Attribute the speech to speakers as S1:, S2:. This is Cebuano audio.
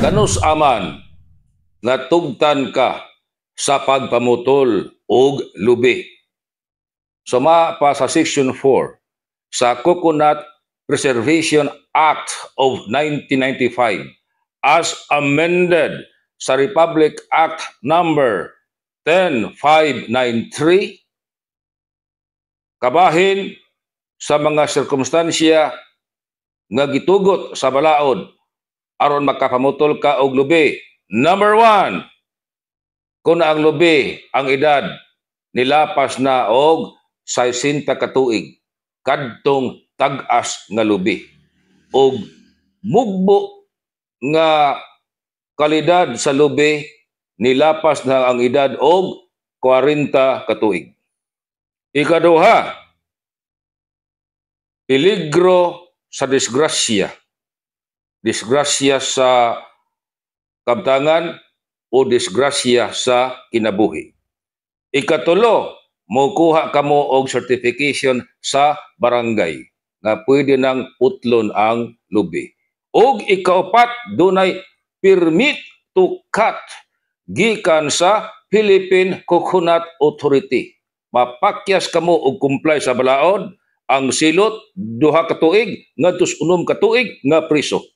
S1: Kanus-a man nga tugtan ka sa pagpamutol og lubi? Suma pa sa Section 4 sa Coconut Preservation Act of 1995 as amended sa Republic Act Number 10593, kabahin sa mga sirkumstansya nga gitugot sa balaod aron makapamutol ka og lubi. Number 1, kung ang lubi, ang edad nilapas na og 60 ka tuig kadtong tag-as nga lubi og mugbo nga kalidad sa lubi nilapas na ang edad og 40 ka tuig. Ikaduha, peligro sa disgrasya. Disgrasya sa kabtangan o disgrasya sa kinabuhi. Ikatulo, mokuha kamo og certification sa barangay nga pwede nang putlon ang lubi. Og ikaupat, dunay permit to cut gikan sa Philippine Coconut Authority. Mapakyas kamo og comply sa balaod, ang silot 2 ka tuig ngadto 6 ka tuig nga priso.